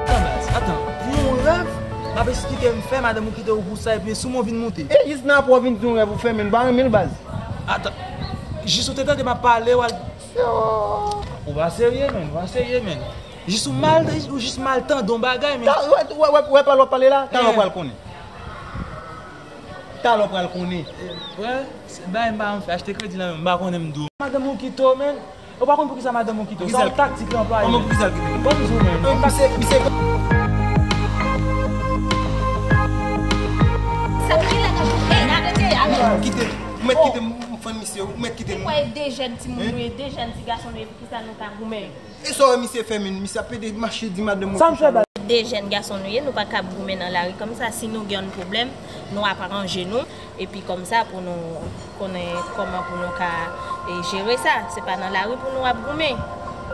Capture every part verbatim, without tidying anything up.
Atan, baz, atan. Pou yon rèv, m ap esplike m fè, madanm ou kite w pou sa, epi sou mwen w vin moute. E jis nan apre w vin di yon rèv ou fè, men m pa renmen l, baz. Atan, jis ou te tande m ap pale, w al. Yo. Ou pa serye, men, ou pa serye, men. Jis ou mal, ou jis mal tande yon bagay, men. Wè, wè, wè, wè, pale w ap pale la, talè w pral konnen. Talè w pral konnen. Wè, se bagay m pa janm fè, achte kredi nan men m, m pa konnen m di w. Madanm ou kite w, men. Ou pa konn poukisa madanm ou kite w. Sa yon taktik li anplwaye. Kòman poukisa l kite m? Ban m di w, men. Misye, misye. Sa ki lè nan jounen, arete, arete. Kite m. Ou mèt kite m, m fann misye, ou mèt kite m. Ou kwè e de jèn timoun nou ye, de jèn ti gason nou ye, poukisa nou ka goumen? E sa w wè misye fè, men, misye ap pede mache di madanm ou. Sa m fè, baz? De jèn gason nou ye, nou pa ka ap goumen nan lari kòmsa. Si nou gen yon pwoblèm, nou ap aranje nou. Epi kòmsa pou nou konnen kòman pou nou ka, e, jere sa. Se pa nan lari pou nou ap goumen.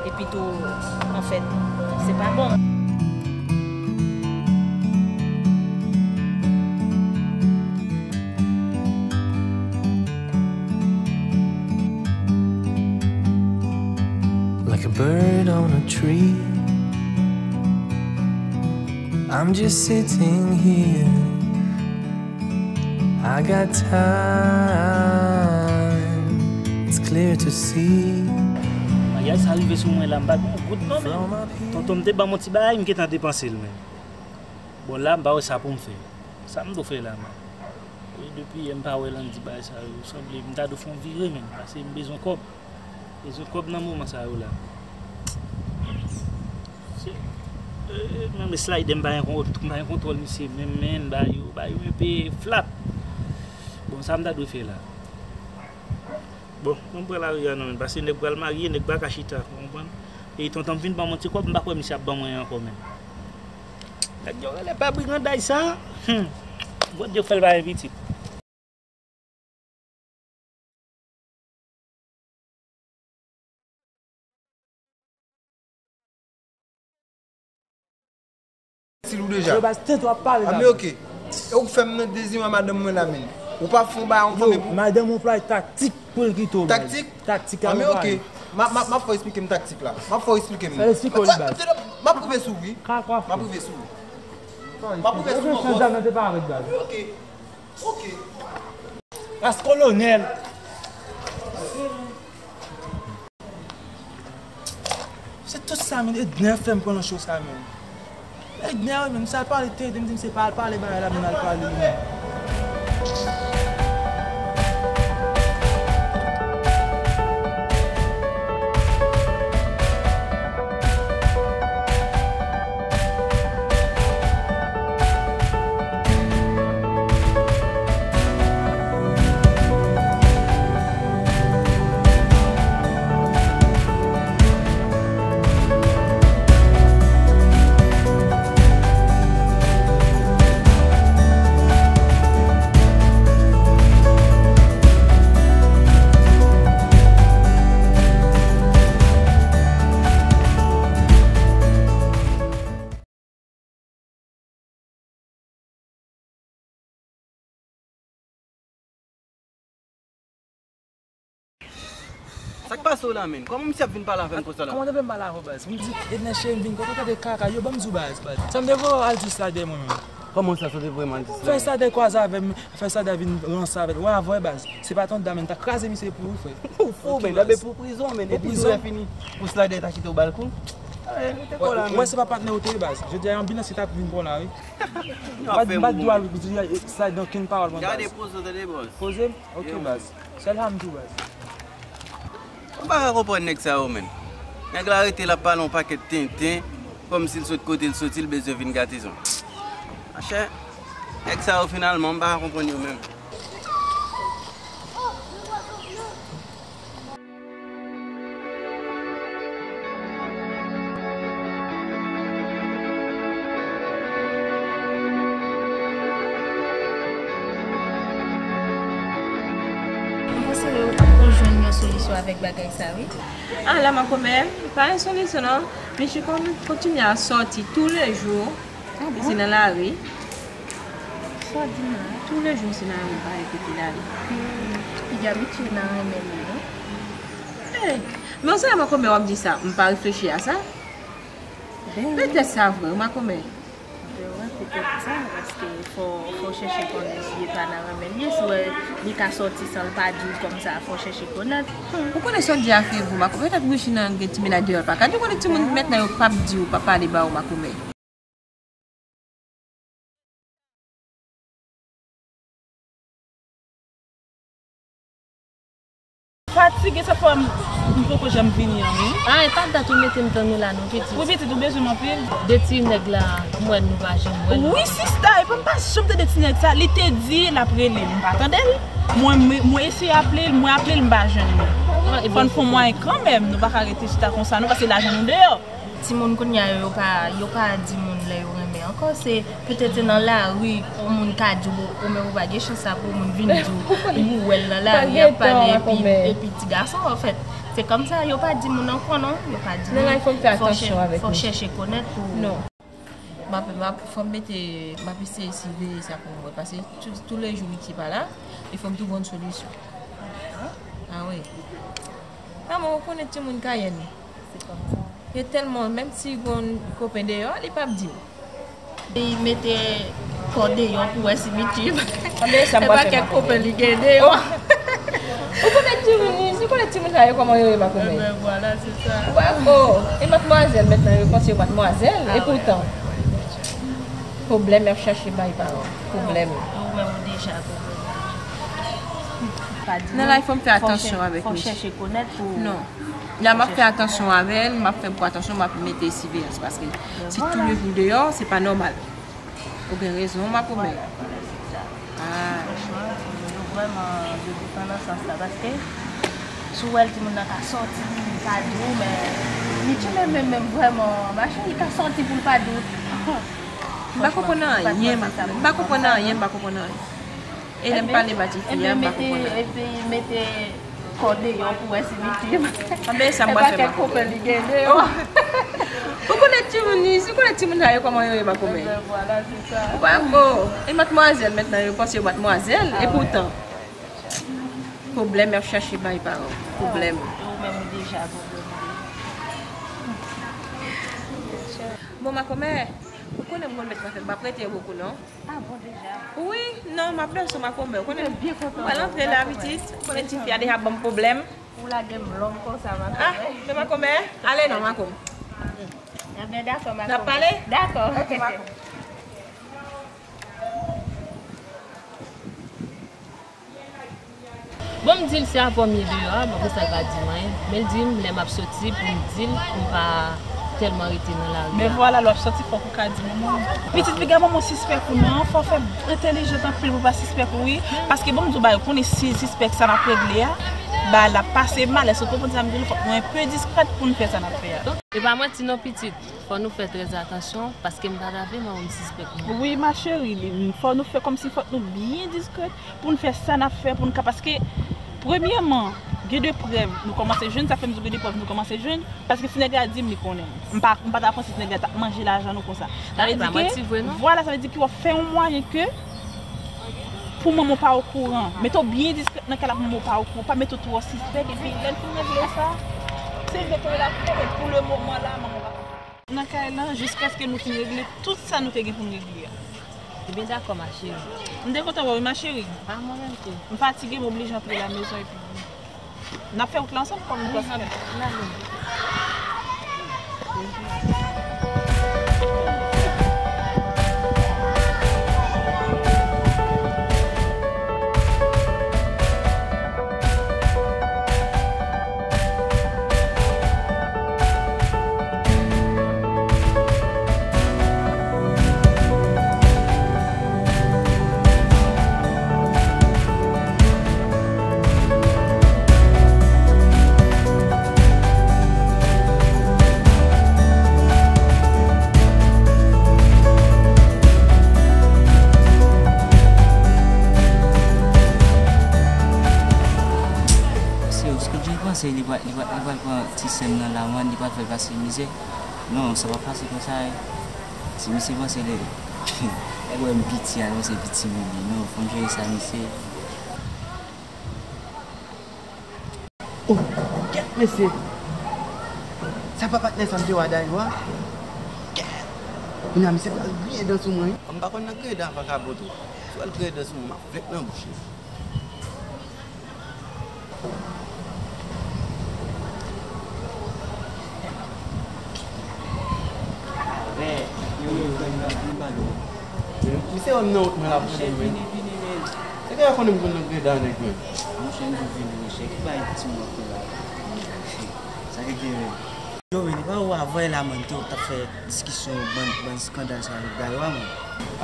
Epi tou, anfèt, se pa bon. Like a bird on a tree. I'm just sitting here. I got time. It's clear to see. Maryaj sa rive sou mwen la, m pa gen yon goud non, men. Tonton m te ban m yon ti bagay, m gentan depanse l, men. Bon, la, m pa wè sa pou m fè. Sa m dwe fè la, men. E depi yè m pa wè Landy bagay sa yo, sanble m ta dwe fè yon vire, men. Paske m bezwen kòb. Bezwen kòb nan moman sa yo la. Se, e, menm slider m pa gen kon-, m pa gen kontwòl misye, menm men ba yo, ba yo enpe flat. Bon, sa m ta dwe fè la. Bon, mwen pran lari a non, men, paske nèg pral marye, nèg pa ka chita, ou konprann? E tonton m vin ban m yon ti kòb, m pa kwè misye ap ban mwen ankò menm. Nèg yo rele pa brigandaj sa, hmm. Bondye fè l pa gen pitit. Sil ou deja. Yo, baz, tèt w ap pale la. Ah, men oke. E ou k fè m nan dezim a madanm mwen la, men. Ou pa fè yon bagay an fanmi pou. Madanm ou anplwaye taktik pou l kite w, baz. Taktik? Taktik a anplwaye. Ah, men oke. M a, m a, m ap fè w eksplike m taktik la. M ap fè w eksplike m. Fè l eksplike w li, baz. M ap rive sou ou, wi. M ap rive sou ou. M ap rive sou ou. Oke. Oke. Ras kolonèl. Se tout sa, men, Edner fè m pran nan cho sa, men. Edner, men, sa l pale, te, te, m di m se pa al pale bagay la, men, al pale li, men. Sa k pase w la, menn? Kòman misye ap vin pale avè m konsa la? Kòman w te vle m pale avè w, baz? M di, Edner cheri, m vin kote w tande kaka. Yo, ban m di w, baz, baz. Sa m te voye w al di slider mwen menm. Kòman sa, sa w te voye m al di slider? Fè slider kwaze avè m, fè slider vin ranse avè l. W a vwè, baz. Se pa tande, menn, ta kraze misye pou ou, frè. Ou fou, menn. Dabe pou prizon, menn. Epi tou lè fini, pou slider ta kite w ba l kou. Ou wè, se pa patnè ou te ye, baz. Jodi a, anbilans ki t ap vin pran la, wi. M pa t dwe al di slider okenn pawòl, mwen, baz. Gade poze w, tande, bòs. Poze m? Ok, baz. Sèl sa m di w, baz. Mwen pa ka konprann nèg sa yo, menn. Nèg la rete l ap pale yon pakèt tenten, kòmsi l sot kote l soti, l bezwen vin gate zon. Monchè, nèg sa yo finalman, m pa ka konprann yo menm. Mwen panse yo ap jwenn yon solisyon avèk bagay sa, wi. Ah, la makomè, pa gen solisyon non. Misye kon-, kontinye ap sòti toulejou. Ah bon? Se nan lari. Sa w di m la? Toulejou se nan lari, pa repete lari. Hmm. Li abitye nan renmen li, non? Eh, men sa makomè w ap di sa, m pa reflechi a sa. Ben wi. Petèt sa vre, makomè. Ben wi, petèt sa, paske fò, fò chèche konnen si e pa nan renmen li ye, si w wè li ka sòti san l pa di w kòmsa, fò chèche konèt. Ou konnen sa w di a fre vre, makomè, petèt Regina gen timoun la deyò, l pa ka di w, konnen timoun mentnan yo p ap di w, p ap pale ba w, makomè. Fatige, sa fè m, m poko janm vini an, wi. Ah, e pa dat ou mete m tann ou la non, pitit. Wi, pitit, ou bezwen m anpil. De ti nèg la, m wè nou pa janm wè nou. Wi, sista, epi m pa janm tande ti nèg sa. Li te di l ap rele m, m pa tande l. Mwen, mwen, mwen eseye aple l, mwen aple l, m pa jwenn li. Ah, ebyen, fò n fè yon mwayen kanmenm, nou pa ka rete chita konsa non, paske lajan nou deyò. Timoun kounye a yo, yo pa, yo pa di moun lè yo renmen ankò. Se petèt se nan lari, yon moun ka di w, ou menm ou pa gen chans sa pou yon moun vin di w, ou wè l nan lari, y ap pale epi, epi ti gason, anfèt. Se kòmsa, yo pa di moun ankò, non. Yo pa di moun. Fò chè-, fò chèche konèt pou. Non. M ap, m ap, fò m mete, m ap eseye siveye sa pou m wè. Paske tou, toulejou Ricky pa la, e fò m twouve yon solisyon. Ah wi. Manman, ou konnen timoun Kayèn. Se kòmsa. Yo tèlman, menm si gon kopen deyò, li p ap di w. Li mete kò deyò pou wè si Micky. Anben, sa m pral fè, makomè. E pa kèk kopen li gen deyò. Oh! Ou konnen timoun, ou konnen timoun sa yo kòman yo ye, makomè. Enben, vwala, se sa. Ou pa, oh, e madmwazèl mentnan, yo panse yo madmwazèl, e poutan. Pwoblèm y ap chache bay paran. Pwoblèm. Ou menm ou deja pwoblèm. Nan live, fò m fè atansyon avèk misye. Fò chèche konèt pou. Non. La, m ap fè atansyon avè l, m ap fè boukou atansyon, m ap mete siveyans, paske si toulejou deyò, se pa nòmal. Ou gen rezon, makomè. Ah. Franchman, yo vrèman degotan nan sans la, paske si w wè l, timoun nan ka sòti, li ka di w, men Micky menm, menm, menm, vrèman, machin, li ka sòti pou l pa di w. M pa konprann anyen, m pa konprann anyen, m pa konprann anyen. E lè m pale ba tifi a, m pa konprann anyen. Epi mete kò deyò pou wè si li viv. Anben, sa m pral fè, makomè. E pa kèk kopen li gen deyò. Oh! Ou konnen timoun, ou konnen timoun sa yo kòman yo ye, makomè. Enben, vwala, se sa. Ou pa ko. E madmwazèl mentnan, yo panse yo madmwazèl, e poutan. Pwoblèm y ap chache bay paran. Pwoblèm. Ou menm ou deja pwoblèm. Bon, makomè, ou konnen m konn mèt mwen fè, m p ap rete bokou, non. Ah bon, deja? Wi, non, m ap danse makomè. Ou konnen m pral antre la, pitit. Ou konnen tifi a deja ban m pwoblèm. Ou lage m long konsa, makomè. Ah, men makomè, ale non, makomè. Enben, dakò, makomè. N ap pale? Dakò. Ok, makomè. Bon, m di l se avè w m ye deyò a, m pa konn sa l va di m anyen. Men l di m lè m ap soti pou m di l pou m pa tèlman rete nan lari a. Men vwala, lè w ap soti, fòk ou ka di manman w. Pitit piga, manman w sispèk ou non, fò w fè entèlijan anpil pou l pa sispèk ou, wi. Paske bon, m di w bagay, ou konnen si l sispèk sa n ap regle a, bagay la ap pase mal, èske w konprann sa m di w? Fòk nou enpe diskrèt pou n fè sa n ap fè a. E pa manti non, pitit. Fò nou fè trè atansyon, paske m pa ta vle manman m sispèk mwen. Wi, ma chérie, li, fò nou fè kòmsi fòk nou byen diskrèt pou n fè sa n ap fè, pou n ka, paske, premyèman, gen de prèv nou kòmanse jwenn, sa fè m di w gen de prèv nou kòmanse jwenn, paske si nèg la di m li konnen m, m pa, m pa ta panse si nèg la t ap manje lajan nou konsa. Sa vle di ke, vwala, sa vle di ke w ap fè yon mwayen ke pou manman w pa okouran. Mete w byen diskrèt nan kay la pou manman w pa okouran. Pa mete w twò sispèk, epi lè l fin regle sa, se vre ke l ap fè, men pou le moman la, manman w pa nan kay lan jiskaske nou fin regle tout sa nou te gen pou n regle a. Ebyen, dakò, ma chérie. M te kontan wè w wi, ma chérie. Ah, mwen menm tou. M fatige, m oblije antre la mezon epi n ap fè wout la ansanm kòm nou pral fè. N ale. Panse li pral, li pral, li pral pran ti sè m nan la, man, li pral fè l pase mizè. Non, sa p ap pase konsa, wi. Si misye panse li, nèg wè m piti, al panse piti m ye. Non, fò m jere sa, mesye. Oh, kèt, mesye! Sa pa patnè sa m te wè a dayou a? Kèt! Kounye a, misye pral griyen dan sou mwen, wi. M pa konn nan griyen dan avakabo tou. Si w al griyen dan sou mwen, m ap flenk nan bouch li. Misye wè m nan wont mwen la pou mwen. Vini, vini, vini, men. Se gen konnen m konn nan griyen dan nèg, men. Monchè, m di vini, monchè. Ki bagay ti mwen fè la? Sa ki gen, men? Yo, men, li pa ou avan la, man, te w t ap fè diskisyon, bann, bann eskandal sa avèk Dayo a, man.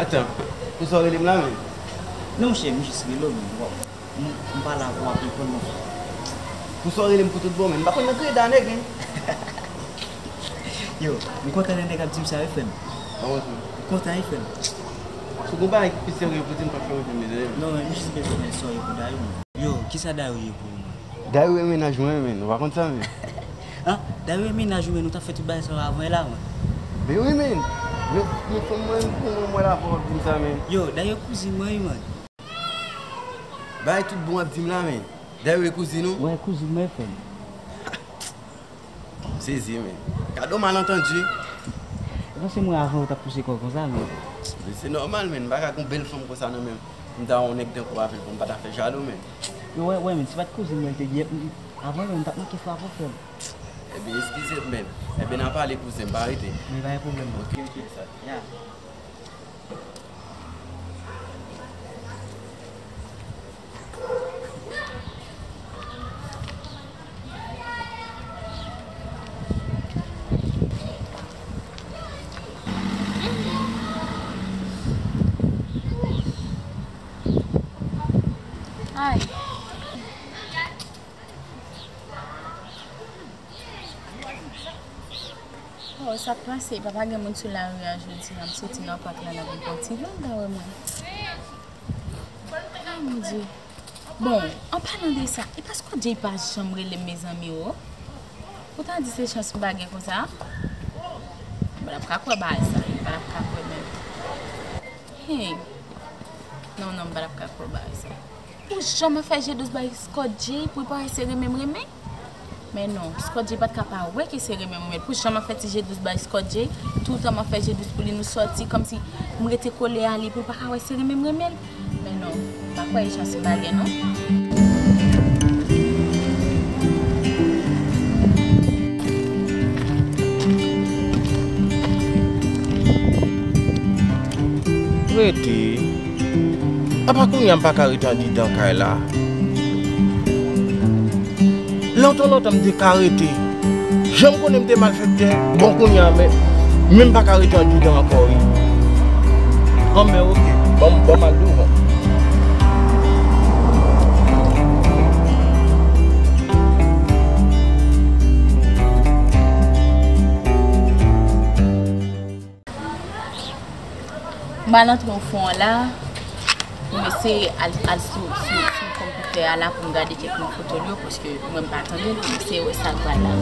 Atan, pou sa w rele m la, men? Non, monchè, m jis rele w, men, bon. M, m pale avè w, w ap reponn mwen. Pou sa w rele m pou tout bon, men m pa konn nan griyen dan nèg, men. Yo, m kontan lè nèg ap di m sa, wi, frè m. Kòman sa? M kontan, wi, frè m. Si w gon bagay ki pi serye pou di m, pa fè mwen fè mizè, men. Non, men m jis bezwen konnen sa w ye pou Dayo, men. Yo, kisa Dayo ye pou ou, men? Dayo e mennaj mwen, men. Ou pa konn sa, men. Ah, Dayo e mennaj ou, men, nou t ap fè tout bagay sa yo avan la, men. Men wi, men. Men, men fanm mwen, m konn mwen la, fò w ap di m sa, men. Yo, Dayo kouzin mwen, wi, man. Bay tout bon ap di m la, men. Dayou e kouzin ou? Wi, kouzin mwen, frè m. M sezi, men. Gade yon malantandi. Ou panse mwen avan ou t ap pouse kò w konsa, men? Men se nòmal, men. M pa ka gen yon bèl fanm konsa nan men m. M ta wè yon nèg tankou w avè l pou m pa ta fè jalou, men. Yo, wè, wè, men. Si pa t kouzin mwen l te gen, avan, men, m t ap manke frape w, frè m. Ebyen, eskize m, men. Ebyen, n a pale, kouzen, m pa rete. Men pa gen pwoblèm, non. Ok, ok, sa. Ya. Ay. Oh, sa k pase? Papa gen moun sou lari a jodi a. M soti nan pak la, n ap vin pran ti vanda wè mwen. Ah, mon Dieu. Bon, an palan de sa, e pa Scott J pa janm rele m, mezanmi, o. Ou ta di se chans m pa gen konsa? M pa t ap ka kwè bagay sa, m pa t ap ka kwè menm. Hey. Non, non, m pa t ap ka kwè bagay sa. Pou jan m ap fè je dous bay Scott J, pou l parèt se renmen m renmen? Men non, Scott J pa t ka pa wè ke se renmen m renmen l. Pou jan m ap fè ti je dous bay Scott J, toutan m ap fè je dous pou li, nou sòti, kòmsi m rete kole a li, pou l pa ka wè se renmen m renmen l. Men non, m pa kwè e chans m pa gen, non. Rete. Apa kounye a m pa ka rete andidan kay la? Lontan, lontan m te ka rete. Jan m konnen m te malfektè, bon kounye a, men, men m pa ka rete andidan ankò, wi. Anben, oke, ban m, ban m al douvan. M al antre nan fon an la, pou m eseye al, al sou, sou, sou konpitè a la pou m gade kèk nan foto l yo, paske mwen m pa tande l, pou m eseye wè sa l pral la.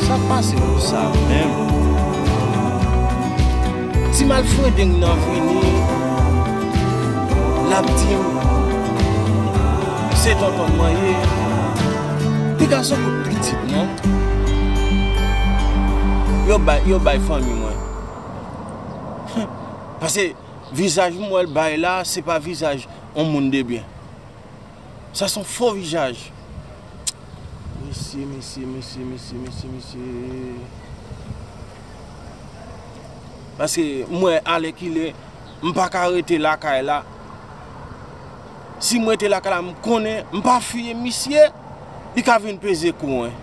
Sa pase pou sa menm? Ti malfredeng nan vini, l ap di m se tonton mwen ye. Piga se yon kout pitit, non? Yo bay, yo bay fanmi mwen. Paske vizaj m wè l bay la, se pa vizaj yon moun de byen. Sa se yon fo vizaj. Mesye, mesye, mesye, mesye, mesye, mesye. Paske m wè alèkile, m pa ka rete lakay la. Si m rete lakay la, m konnen, m pa fiye misye, li ka vin peze kou mwen.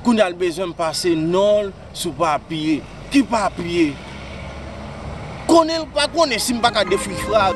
Kounye a l bezwen m pase non l sou papye. Ki papye? Konnen l pa konnen si m pa ka defri fra.